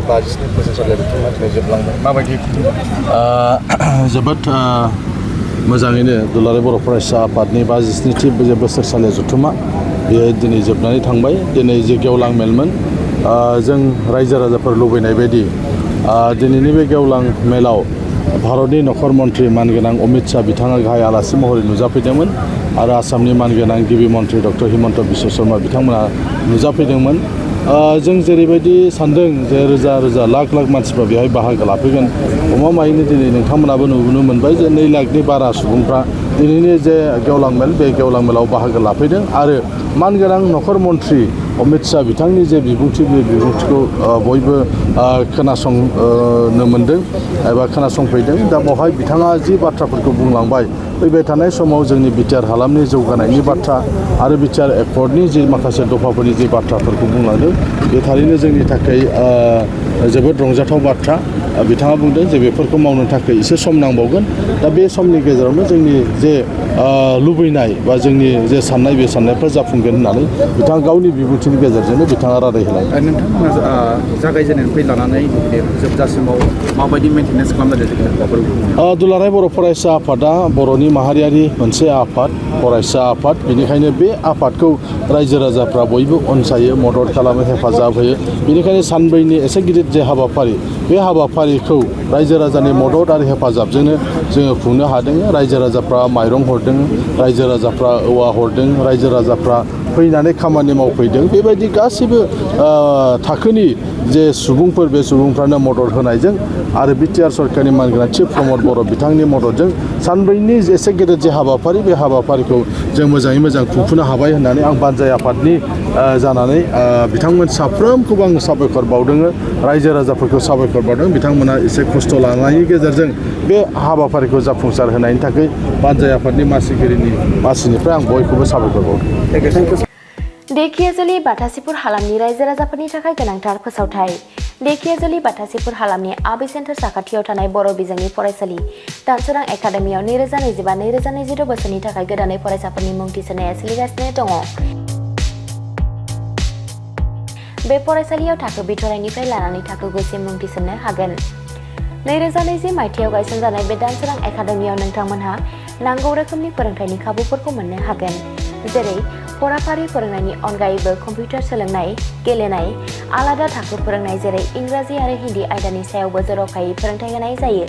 52 बोसोरसालिया बिथांमोना दिनै जोबलांबाय माबायदि जोबोद मोजाङैनो दुलाराय बर' फरायसा आफादनि 52थि बोसोरसालिया जथुमा बेयो दिनै जोबनानै थांबाय। दिनै जे गेवलां मेलमोन जों रायजो राजाफोर लुबैनाय बायदि दिनैनि बे गेवलां मेलाव भारतनि नखर मन्त्रि मानगोनां अमित शाह बिथाङा गाहाय आलासि महरै नुजाफैदोंमोन आरो आसामनि मानगोनां गिबि मन्त्रि डक्टर हिमन्त बिश्व शर्मा बिथांमोना नुजाफैदोंमोन। जों जेरैबायदि सानदों जे रोजा रोजा लाख लाख मानसिफ्रा बेवहाय बाहागो लाफैगोन गमामायैनो दिनै नोंथांमोनाबो नुनो मोनबाय जे 2 लाखनि बारा सुबुंफ्रा दिनैनि जे गेवलां मेल बे गेवलां मेलाव बाहागो लाफैदों आरो मानगोनां नखर मन्त्रि अमित शाह बिथांनि जे बिबुंथि बे बिबुंथिखौ बयबो खोनासंनो मोनदों एबा खोनासंफैदों। दा बेवहाय बिथाङा जि बाथ्राफोरखौ बुंलांबाय फैबाय थानाय समाव जोंनि बिटिआर हालामनि जौगानायनि बाथ्रा आरो बिटिआर एकर्डनि जि माखासे दफाफोरनि जि बाथ्राफोरखौ बुंलांदों बे थारैनो जोंनि थाखाय जोबोद रंजाथाव बाथ्रा। बिथाङा बुंदों जे बेफोरखौ मावनो थाखाय एसे सम नांबावगोन। दा बे समनि गेजेरावनो जोंनि जे लुबैनाय बा जोंनि जे साननाय बे साननायफ्रा जाफुंगोन होननानै बिथाङा गावनि बिबुंथिनि गेजेरजोंनो बिथाङा रादाय होलांदों। नोंथांमोना जागायजेननायनिफ्राय लानानै जोबजासिमाव माबायदि मेनटेनेन्स खालामनाय दुलाराय बर' फरायसा आफादा बर'नि माहारियारि मोनसे आफाद फरायसा आफाद। बेनिखायनो बे आफादखौ रायजो राजाफ्रा बयबो अनसायो मदद खालामो हेफाजाब होयो। बेनिखायनो सानब्रैनि एसे गिदिर जे हाबाफारि बे हाबाफारिखौ रायजो राजानि मदद आरो हेफाजाबजोंनो जोङो खुंनो हादों। रायजो राजाफ्रा माइरं हरदों, रायजो राजाफ्रा औवा हरदों, रायजो राजाफ्रा फैनानै खामानि मावफैदों। बेबायदि गासैबो थाखोनि जे सुबुंफोर बे सुबुंफ्रानो मदद होनायजों आरो बिटिआर सरकारनि मानगोनां चिफ प्रमद बर' बिथांनि मददजों सानब्रैनि एसे गेदेर जे हाबाफारि बे हाबाफारिखौ जों मोजाङै मोजां खुंफुंनो हाबाय होननानै आं बानजाय आफादनि जानानै बिथांमोन साफ्रोमखौबो आं साबायखर बावदों। रायजो राजाफोरखौ साबायखर बावदों। बिथांमोना एसे खस्थ' लानायनि गेजेरजों बे हाबाफारिखौ जाफुंसार होनायनि थाखाय बानजाय आफादनि मासिनिफ्राय आं बयखौबो साबायखर बावदों। धेकियाजुलि बाथासिपुर हालामनि रायजो राजाफोरनि थाखाय गोनांथार फोसावथाय। धेकियाजुलि बाथासिपुर हालामनि आबि सेन्टार साखाथियाव थानाय बर' बिजोंनि फरायसालि दानसोरां एकाडेमियाव 2025-2026 बोसोरनि थाखाय गोदानै फरायसाफोरनि मुं थिसननाया सोलिगासिनो दङ। बे फरायसालियाव थाखो बिथराइनिफ्राय लानानै थाखो 9सिम मुं थिसननो हागोन। 2020 मायथाइयाव गायसनजानाय बे दानसोरां एकाडेमियाव नोंथांमोनहा नांगौ रोखोमनि फोरोंथायनि खाबुफोरखौ मोननो हागोन। जेरै फराफारि फोरोंनायनि अनगायैबो कम्पिउटार सोलोंनाय, गेलेनाय, आलादा थाखो फोरोंनाय जेरै इंराजि आरो हिन्दी आयदानि सायावबो जर'खायै फोरोंथाय होनाय जायो।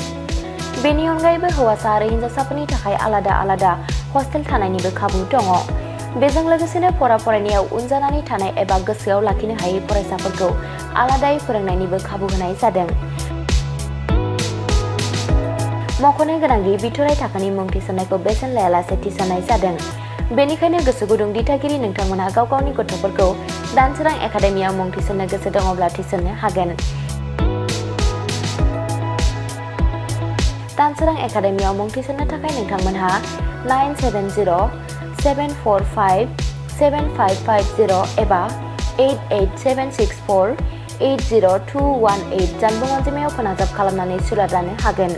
बेनि अनगायैबो हौवासा आरो हिन्जावसाफोरनि थाखाय आलादा आलादा हस्टेल थानायनिबो खाबु दङ। बेजों लोगोसेनो फरायनायाव उन जानानै थानाय एबा गोसोआव लाखिनो हायै फरायसाफोरखौ आलादायै फोरोंनायनिबो खाबु होनाय जादों। मख'नो गोनांदि बिथराइ थाखोनि मुं थिसननायखौ बेसेन लायालासे थिसननाय जादों। बेनिखायनो गोसो गुदुं दिथागिरि नोंथांमोनहा गाव गावनि गथ'फोरखौ दानसोरां एकाडेमियाव मुं थिसननो गोसो दङब्ला थिसननो हागोन। दानसोरां एकाडेमियाव मुं थिसननो थाखाय नोंथांमोनहा 977074575550 एबा 88764802118 जानबुं अनजिमायाव फोनांजाब खालामनानै सुलाद लानो हागोन।